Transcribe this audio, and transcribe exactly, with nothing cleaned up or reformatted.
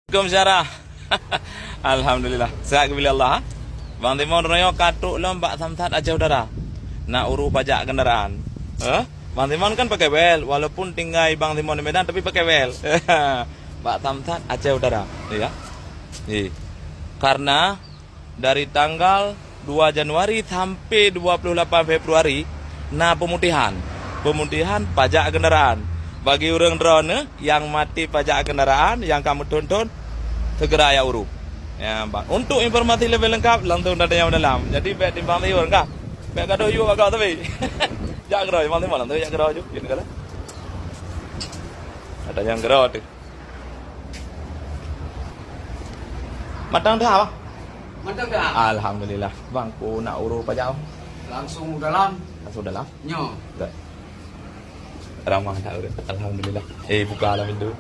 Assalamualaikum syara. Alhamdulillah. Sehat keubiléh Allah, ha? Bang Timon nyoe ka trok lom bak Samsat Aceh Utara. Nak urus pajak kendaraan. Eh? Bang Timon kan pakai bel, walaupun tinggai Bang Timon di Medan tapi pakai bel. Bak Samsat Aceh Utara, ya. Eh. Karena dari tanggal dua Januari sampai dua puluh lapan Februari na pemutihan. Pemutihan pajak kendaraan. Bagi ureuëng droeneuh nyang maté pajak kendaraan nyang ka meuthon-thon, segera ya urus. Ya, bang. Untuk informasi lebih lengkap langsung datang yang dalam. Jadi bèk timbang liur kah? Bèk gadoh yuk agak tapi. Jak keudroe, Bang Timon, langsung jak keudroe ju. Gitu kan. Ada yang keudroe tu. Matang dah, Bang? Matang dah. Alhamdulillah. Bang, ku nak urus pajak. Langsung dalam. Langsung dalam? Nyo. Tak. Ramah tak urus. Alhamdulillah. Eh, buka lah pintu. Alhamdulillah.